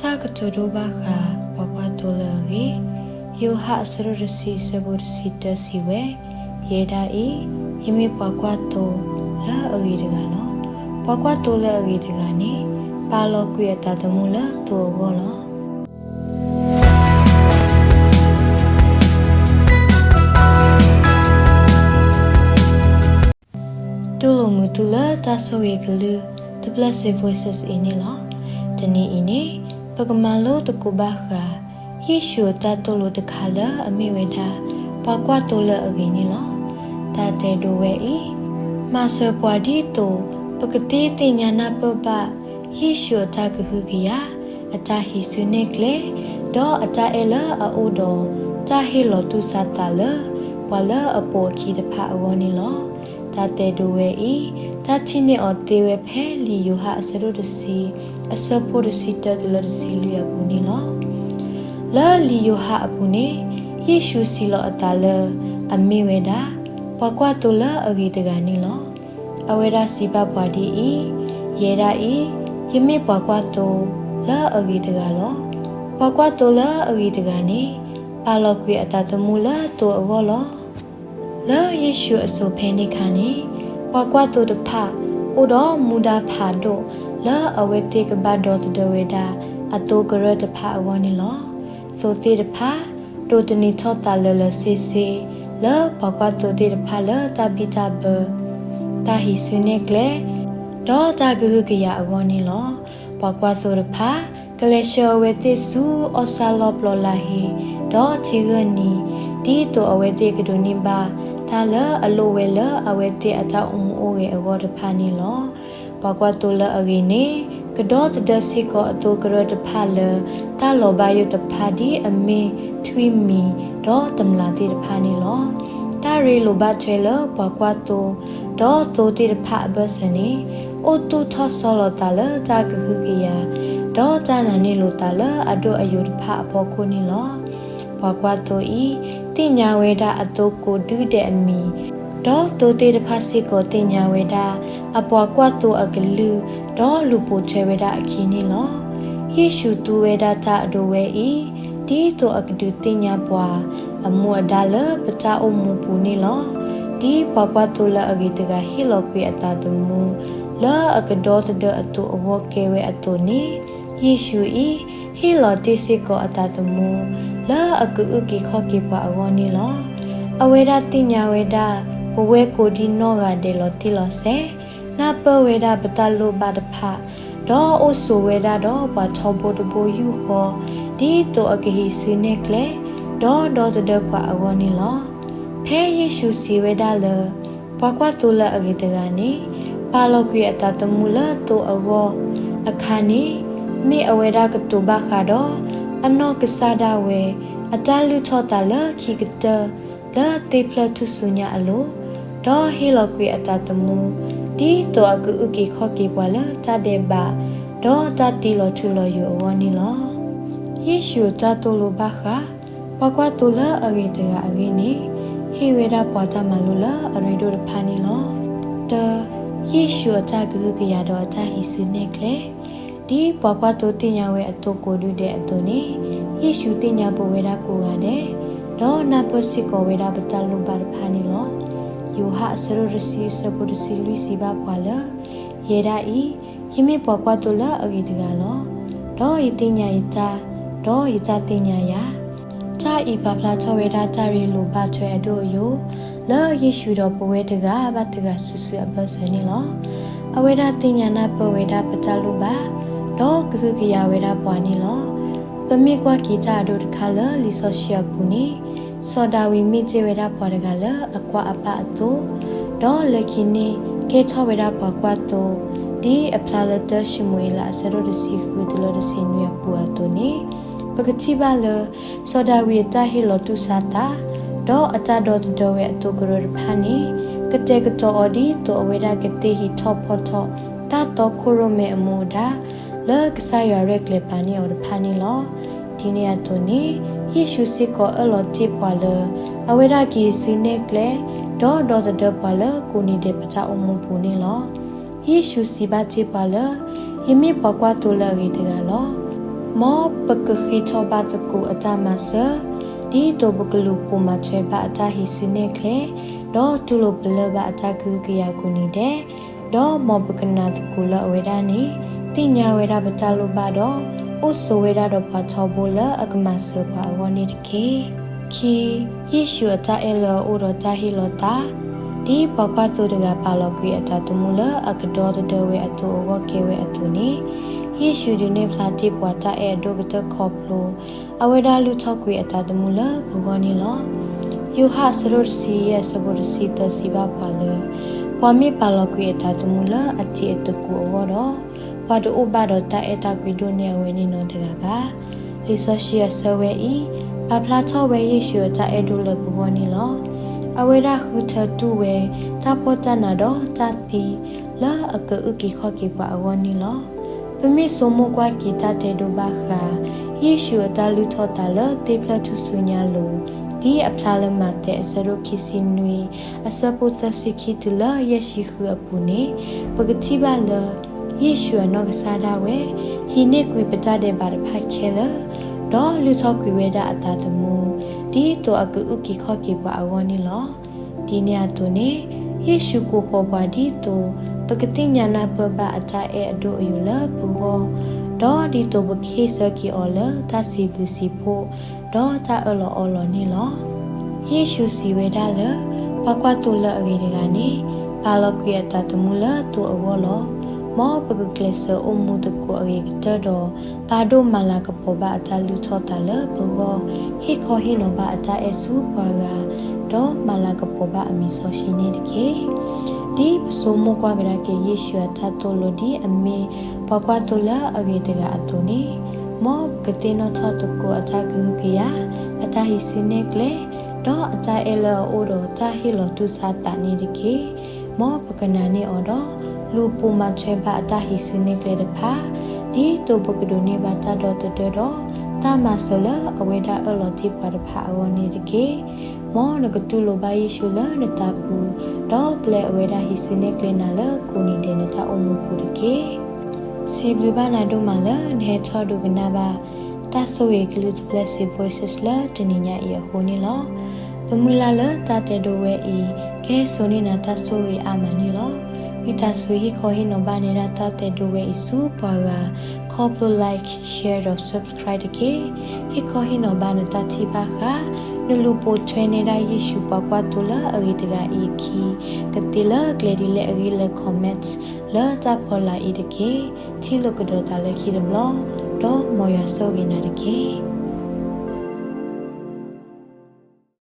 တၢ်ကတိၤဒိဘၣ်ဃး ပှၤကွၢ်သိလၢအဂ့ၤ, ယိၤဟၣ်အဆၢဒိၣ်တဆံ အဆၢဖိတဆံတၢစံးဝဲ, ယဲဒၣ်အံၤ, ယမ့ၢ်ပှၤကွၢ်သိလၢအဂ့ၤတဂၤလီၤ. ပှၤကွၢ်သိလၢအဂ့ၤတဂၤန့ၣ်, ပာ်လီၤကွံာ်အသးသမူလၢသိအဂီၢ်လီၤ. တူၢ်လိာ်မုာ်သုလၢတၢ်ဆိၣ်ဂ့ၤကလုၢ် The Blessed Voices အံၤန့ၣ်လီၤ. တနံၤအံၤန့ၣ်, ပကမၤလိသကိးဘၣ်ဃး ယ့ၣ်ၡူးအတၢ်သိၣ်လိတခါလၢအမ့ၢ်ဝဲဒၣ် ပှၤကွၢ်သိလၢအဂ့ၤန့ၣ်လီၤ. တၢ်တဲဒိဝဲအံၤ, မၤစၢၤပှၤဒ်သိး ပကသ့သ့ၣ်ညါနၢ်ပၢၢ်ဘၣ် ယ့ၣ်ၡူးအတၢ်ကဟုကယာ်, အတၢ်ဟံးစုနဲၣ်ကျဲ, ဒီးအတၢ်အဲၣ်လၢအအိၣ်ဒီး တၢ်ဟ့ၣ်လီၤတူၢ်ဆါသးလၢ ပှၤလၢအပိာ်အခံတဖၣ်အဂီၢ်န့ၣ်လီၤ. တၢ်တဲဒိဝဲအံၤ, တၢ်ထံၣ်န့ၢ်အီၤသ့ဝဲဖဲလံာ်ယိၤဟၣ်အဆၢဒိၣ်တဆံ, အဆၢဖိတဆံတၢတုၤလၢတဆံလွံၢ်အပူၤန့ၣ်လီၤ. လၢလံာ်ယိၤဟၣ်အပူၤန့ၣ်, ယ့ၣ်ၡူးစံးလီၤအသးလၢ အမ့ၢ်ဝဲဒၣ် ပှၤကွၢ်သိလၢအဂ့ၤတဂၤန့ၣ်လီၤ. အဝဲဒၣ်စံးဘၣ်ပှၤဒ်အံၤ, ယဲဒၣ်အံၤ, ယမ့ၢ်ပှၤကွၢ်သိလၢအဂ့ၤတဂၤလီၤ. ပှၤကွၢ်သိလၢအဂ့ၤတဂၤန့ၣ်, ပာ်လီၤကွံာ်အသးသမူလၢသိအဂီၢ်လီၤ. လၢယ့ၣ်ၡူးအစိၤဖဲန့ၣ်အခါန့ၣ်, ပှၤကွၢ်သိတဖၣ် အိၣ်ဒီးမူဒါဖးဒိၣ် လၢအဝဲသ့ၣ်ကဘၣ်ဒီသဒၢဝဲဒၣ် အသိကရၢၢ်တဖၣ်အဂီၢ်န့ၣ်လီၤ. သိသ့ၣ်တဖၣ် ဒိးသန့ၤထီၣ်သးလၢာ်လၢာ်ဆ့ဆ့ လၢပှၤကွၢ်သိသ့ၣ်တဖၣ်လၢတၢ်ဘံၣ်တၢ်ဘၢ, တၢ်ဟံးစုနဲၣ်ကျဲ, ဒီးတၢ်ကဟုကယာ်အဂီၢ်န့ၣ်လီၤ. ပှၤကွၢ်သိတဖၣ် ကလဲၤဆှၢအဝဲသ့ၣ်ဆူအီၣ်ဆၣ်လီၢ်ပျီလၢ်ဟ့ ဒီးထံဂၢၢ်နံၤ, ဒ်သိးအဝဲသ့ၣ်ကဒိးန့ၢ်ဘၣ် တၢ်လၢအလိၣ်ဝဲလၢအဝဲသ့ၣ်အတၢ်အိၣ်မူအိၣ်ဂဲၤအဂီၢ်တဖၣ်န့ၣ်လီၤ. ပှၤကွၢ်သိလၢအဂ့ၤန့ၣ် ကဒီသဒၢစ့ၢ်ကီးအသိကရၢၢ်တဖၣ်လၢ တၢ်လီၤဘၣ်ယိၣ်တဖၣ်ဒ်အမ့ၢ်ထွံၣ်မံၤ ဒီးတမျာ်သ့ၣ်တဖၣ်န့ၣ်လီၤ. တၢ်ရ့လိာ်ဘၣ်ထွဲလၢပှၤကွၢ်သိ ဒီးသိသ့ၣ်တဖၣ်အဘၢၣ်စၢၤန့ၣ် အိၣ်သူၣ်ထီၣ်ဆီလီၤသးလၢတၢ်ကဟုကယာ်, ဒီးတၢ်နာ်န့ၢ်လိာ်သးလၢအဒိၣ်အယိာ်တဖၣ်အဖီခိၣ်န့ၣ်လီၤ. ပှၤကွၢ်သိအံၤ သ့ၣ်ညါဝဲဒၣ်အသိကိးဒုဒဲးအမံၤ, ဒီးသိသ့ၣ်တဖၣ်စ့ၢ်ကီးသ့ၣ်ညါဝဲဒၣ် အပှၤကွၢ်သိအကလုၢ်, ဒီးလူၤပိာ်ထွဲဝဲဒၣ်အခံန့ၣ်လီၤ. ယ့ၣ်ၡူးသူဝဲဒၣ်တၢ်အဒိဝဲအံၤ, ဒ်သိးအကဒုးသ့ၣ်ညါပှၤ အမူအဒါလၢပတၢ်အိၣ်မူပူၤန့ၣ်လီၤ. ဒ်ပှၤကွၢ်သိလၢအဂ့ၤတဂၤဟ့ၣ်လီၤကွံာ်အသးသမူ လၢအကဒီသဒၢအသိအဂီၢ်ကဲဝဲအသိးန့ၣ်, ယ့ၣ်ၡူးအံၤ ဟ့ၣ်လီၤတ့ၢ်စ့ၢ်ကီးအသးသမူ လၢအကအုၣ်က့ၤခီၣ်က့ၤပှၤအဂီၢ်န့ၣ်လီၤ. အဝဲဒၣ်သ့ၣ်ညါဝဲဒၣ် ပဝဲကိးဒံနီၢ်ဂၤဒဲးလီၤတံၢ်လီၤဆဲး, နၢ်ပၢၢ်ဝဲဒၣ်ပတၢ်လိၣ်ဘၣ်တဖၣ်, ဒီးအိၣ်ဆိးဝဲဒၣ်ဒီးပှၤထီဘိတဘိယူၢ်ဃီ, ဒ်သိးအကဟံးစုနဲၣ်ကျဲ, ဒီးဒီသဒၢပှၤအဂီၢ်န့ၣ်လီၤ. ဖဲယ့ၣ်ၡူးစံးဝဲဒၣ်လၢ ပှၤကွၢ်သိလၢအဂ့ၤတဂၤန့ၣ် ပာ်လီၤကွံာ်အသးသမူလၢသိအဂီၢ်အခါန့ၣ်, မ့ၢ်အဝဲဒၣ်ကတိၤဘၣ်ဃးဒီး အနီၢ်ကစၢ်ဒၣ်ဝဲ အတၢ်လုၢ်ထီၣ်သးလၢခံကတၢၢ် လၢသ့ၣ်ဖျၢၣ်ထူၣ်စုညါအလိၤ, ဒီးဟ့ၣ်လီၤကွံာ်အသးသမူ ဒ်သိးအကအုၣ်က့ၤခီၣ်က့ၤပှၤလၢတၢ်ဒဲးဘး ဒီးတၢ်သံလီၤထူလီၤယိာ်အဂီၢ်န့ၣ်လီၤ. ယ့ၣ်ၡူးအတၢ်သိၣ်လိဘၣ်ဃး ပှၤကွၢ်သိလၢအဂ့ၤတဂၤအဂ့ၢ်န့ၣ် ဟ့ၣ်ဝဲဒၣ်ပှၤတၢ်မၤလိလၢအရ့ဒိၣ်တဖၣ်န့ၣ်လီၤ. တၢ, ယ့ၣ်ၡူးအတၢ်ကဟုကယာ်ဒီးအတၢ်ဟံးစုနဲၣ်ကျဲ, ဒ်ပှၤကွၢ်သိသ့ၣ်ညါဝဲအသိကိးဒုဒဲးအသိးန့ၣ်, ယ့ၣ်ၡူးသ့ၣ်ညါပဝဲဒၣ်ကိးဂၤဒဲး, ဒီးနၢ်ပၢၢ်စ့ၢ်ကီးဝဲဒၣ်ပတၢ်လိၣ်ဘၣ်တဖၣ်န့ၣ်လီၤ. ယိၤဟၣ်အဆၢဒိၣ်တဆံ အဆၢဖိတဆံလွံၢ်စံးဘၣ်ပှၤလၢ ယဲဒၣ်အံၤ, ယမ့ၢ်ပှၤကွၢ်သိလၢအဂ့ၤတဂၤလီၤ. ဒီးယသ့ၣ်ညါယတၢ်, ဒီးယတၢ်သ့ၣ်ညါယၤ. တၢ်အံၤပာ်ဖျါထီၣ်ဝဲဒၣ်တၢ်ရ့လိာ်ဘၣ်ထွဲအဒိၣ်အယိာ်, လၢယ့ၣ်ၡူးဒီးပဝဲတဂၤဘၣ်တဂၤစုာ်စုာ်အဘၢၣ်စၢၤန့ၣ်လီၤ. အဝဲဒၣ်သ့ၣ်ညါနၢ်ပၢၢ်ဝဲဒၣ်ပတၢ်လိၣ်ဘၣ်, ဒီးကဟုကယာ်ဝဲဒၣ်ပှၤန့ၣ်လီၤ. ပမ့ၢ်ကွၢ်က့ၤတၢ်အဒိတခါလၢလံာ်စီဆှံအပူၤန့ၣ်, စီၤဒၤဝံးမ့ၢ်တ့ၢ်ဝဲဒၣ်ပှၤတဂၤလၢအကွၢ်အပၢ်အသိ, ဒီးလၢခံန့ၣ်ကဲထီၣ်ဝဲဒၣ်ပှၤကွၢ်သိ, ဒ်အဖျါလၢတၢၡမူၤအ့လး အဆၢဒိၣ်တဆံဃုတုၤလၢတဆံနွံအပူၤအသိးန့ၣ်, ပကထံၣ်ဘၣ်လၢ စီၤဒၤဝံးအတၢ်ဟ့ၣ်လီၤတူၢ်ဆါသး, ဒီးအတၢ်ဒီသဒၢဝဲအသိကရၢၢ်တဖၣ်န့ၣ်, ကတဲာ်ကတီၤအီၤဒ်သိးအဝဲဒၣ်ကသ့ဟံးထီၣ်ဖီထီၣ် တၢ်တီခိၣ်ရိၣ်မဲအမူအဒါ လၢကစၢ်ယွၤရဲၣ်ကျဲၤပာ်န့ၢ်အီၤတဖၣ်န့ၣ်လီၤ. ဒ်န့ၣ်အသိးန့ၣ်, ယ့ၣ်ၡူးစ့ၢ်ကီးအၢၣ်လီၤတ့ၢ်ပှၤလၢ အဝဲဒၣ်ကဟံးစုနဲၣ်ကျဲ, ဒီးဒီသဒၢပှၤလၢကိးနံၤဒဲးပတၢ်အိၣ်မူပူၤန့ၣ်လီၤ. ယ့ၣ်ၡူးစံးဘၣ်တ့ၢ်ပှၤလၢ, ယမ့ၢ်ပှၤကွၢ်သိလၢအဂ့ၤတဂၤလီၤ. မ်ပကဃ့ထီၣ်ဘၣ်သကိးအတၢ်မၤစၢၤ, ဒ်သိးပကလူၤပိာ်မၤထွဲဘၣ်အတၢ်ဟံးစုနဲၣ်ကျဲ, ဒီးတူၢ်လိာ်ပလၢၢ်ဘၣ်အတၢ်ကဟုကယာ်ကိးနံၤဒဲး, ဒီးမ်ပကနာ်သကိးလၢအဝဲဒၣ်န့ၣ် သ့ၣ်ညါဝဲဒၣ်ပတၢ်လိၣ်ဘၣ်ဒီး အိၣ်ဆိးဝဲဒၣ်ဒီးပှၤထီဘိလၢအကမၤစၢၤပှၤအဂီၢ်န့ၣ်တက့ၢ်. ခံ, ယ့ၣ်ၡူးအတၢ်အဲၣ်လၢအအိၣ်ဒီးတၢ်ဟ့ၣ်လီၤသး. ဒ်ပှၤကွၢ်သိတဂၤပာ်လီၤကွံာ်အသးသမူလၢအကဒီသဒၢဝဲအသိးအဂီၢ်ကဲဝဲအသိးန့ၣ်, ယ့ၣ်ၡူးဒုးနဲၣ်ဖျါတ့ၢ်ပှၤတၢ်အဲၣ်အဒိၣ်ကတၢၢ်ခီဖျိ အဝဲဒၣ်လုၢ်ထီၣ်ကွံာ်အသးသမူလၢပဂီၢ်န့ၣ်လီၤ. ယိၤဟၣ်အဆၢဒိၣ်တဆံယဲၢ်အဆၢဖိတဆံသၢစံးဘၣ်ပှၤလၢ ပှၤမ့ၢ်ပာ်လီၤကွံာ်အသးသမူလၢအတံၤအသကိးအဂီၢ်ဒီး, ပှၤတအိၣ်ဘၣ်ဒီးတၢ်အဲၣ်တၢ်ကွံဒိၣ်န့ၢ်အဝဲန့ၣ်နီတဂၤဘၣ်. လံာ်စီဆှံအဆၢဝဲအံၤ ပာ်ဖျါထီၣ်ဝဲယ့ၣ်ၡူးအတၢ်အဲၣ်ဒိၣ်လၢပဂီၢ်န့ၣ်လီၤ. အဝဲဒၣ်ဃုထၢတူၢ်ဝဲ တၢ်ဖှီၣ်တၢ်နးဒီးတၢ်သံ လၢအကအုၣ်က့ၤခီၣ်က့ၤပှၤအဂီၢ်န့ၣ်လီၤ. ပမ့ၢ်ဆိကမိၣ်ကွၢ်က့ၤတၢ်တဲဒိဘၣ်ဃး ယ့ၣ်ၡူးအတၢ်လုၢ်ထီၣ်သးလၢသ့ၣ်ဖျၢၣ်ထူၣ်စုညါအလိၤ, ဒ်အဖျါလၢမးသဲအဆၢဒိၣ်ခံဆံနွံ အဆၢဖိသၢဆံခံတုၤလၢယဲၢ်ဆံဃုအပူၤန့ၣ်, ပကထံၣ်ဘၣ်လၢ ယ့ၣ်ၡူးအနီၢ်ကစၢ်ဒၣ်ဝဲ ဟံးန့ၢ်ကွံာ်ပတၢ်ဒဲးဘးတဖၣ်ခဲလၢာ်, ဒီးလုၢ်ထီၣ်ကွံာ်ဝဲဒၣ်အသးသမူ, ဒ်သိးအကအုၣ်က့ၤခီၣ်က့ၤပှၤအဂီၢ်န့ၣ်လီၤ. ဒ်န့ၣ်အသိးန့ၣ်, ယ့ၣ်ၡူးကိးဃီၤပှၤဒ်သိး ပကသ့ၣ်ညါနၢ်ပၢၢ်ဘၣ်အတၢ်အဲၣ်အဒိၣ်အယိာ်လၢပဂီၢ်, ဒီးဒ်သိးပကဟ့ၣ်ဆၢက့ၤအီၤလၢတၢ်စံးဘျုးစံးဖှိၣ် ဒီးတၢ်အၢၣ်လီၤအီလီၤန့ၣ်လီၤ. ယ့ၣ်ၡူးစံးဝဲဒၣ်လၢ ပှၤကွၢ်သိလၢအဂ့ၤတဂၤန့ၣ် ပာ်လီၤကွံာ်အသးသမူလၢသိအဂီၢ်လီၤ. မ်ပကကျဲးစၢးအိၣ်မူသကိးအဂ့ၤကတၢၢ်ဒီး ပာ်ဒိၣ်မၤလၤကပီၤဘၣ်အတၢ်လုၢ်ထီၣ်သးလၢပဂီၢ်, ဟ့ၣ်ခီဟ့ၣ်နီၤဘၣ်အတၢ်အဲၣ်ဆူပှၤဂၤ, ဒီးမၤလၤကပီၤဘၣ်အမံၤစီဆှံန့ၣ်တက့ၢ်. ဒ်ပဆိကမိၣ်ကွၢ်ကဒါက့ၤယ့ၣ်ၡူးအတၢ်သိၣ်လိဒ်အမ့ၢ်ပှၤကွၢ်သိလၢအဂ့ၤတဂၤအသိးန့ၣ်, မ်ပကသ့ၣ်နီၣ်ထီၣ်သကိးအတၢ်ကဟုကယာ်, အတၢ်ဟံးစုနဲၣ်ကျဲ, ဒီးအတၢ်အဲၣ်လၢအအိၣ်ဒီးတၢ်ဟ့ၣ်လီၤတူၢ်ဆါသးန့ၣ်တက့ၢ်. မ်ပကနာ်န့ၢ်အီၤဒီး လူၤပိာ်မၤထွဲဘၣ်အတၢ်ဟံးစုနဲၣ်ကျဲတဖၣ်, ဒ်သိးပကဒိးန့ၢ်ဘၣ်တၢ်ဒီသဒၢဒီး တၢ်မၤစၢၤလၢအဝဲဒၣ်အၢၣ်လီၤတ့ၢ်ပှၤတဖၣ်အဂီၢ်န့ၣ်တက့ၢ်. မ်နကတူၢ်လိာ်ဘၣ်ယ့ၣ်ၡူးလၢနသးပူၤ, ဒီးပျဲအဝဲဒၣ်ဟံးစုနဲၣ်ကျဲနၤလၢကိးနံၤဒဲးနတၢ်အိၣ်မူပူၤတက့ၢ်. စံးဘျုးဘၣ်နၤဒိၣ်မးလၢနဟဲထီၣ်ဒိကနၣ်ဘၣ် တၢ်ဆိၣ်ဂ့ၤကလုၢ် The Blessed Voices လၢတနံၤညါအံၤအဃိန့ၣ်လီၤ. ပမုၢ်လၢ်လၢတၢ်တဲဒိဝဲအံၤ ကဟဲစိာ်န့ၢ်နၤတၢ်ဆိၣ်ဂ့ၤအါမးန့ၣ်လီၤ. ဝံသးစူၤဟ့ၣ်ခီဟ့ၣ်နီၤဘၣ်န့ၢ်ဒၣ်တၢ်တဲဒိဝဲအံၤဆူပှၤဂၤ, ခီဖျိ like, share ဒီး subscribe တက့ၢ်. ဟ့ၣ်ခီဟ့ၣ်နီၤဘၣ်နတၢ်ထံၣ်ဘၣ်ဃး, နလူၤပိာ်ထွဲန့ၢ်ဒၣ်ယ့ၣ်ၡူးပှၤကွၢ်သိလၢအဂ့ၤတဂၤအံၤအခံ, ကသ့လၢကျဲဒ်လဲၣ်အဂ့ၢ်လၢ comments လၢတၢ်ဖီလာ်အံၤတက့ၢ်. ထံၣ်လိာ်ကဒီးသးလၢခံတဘျီ, ဒီးမ်ယွၤဆိၣ်ဂ့ၤနၤတက့ၢ်.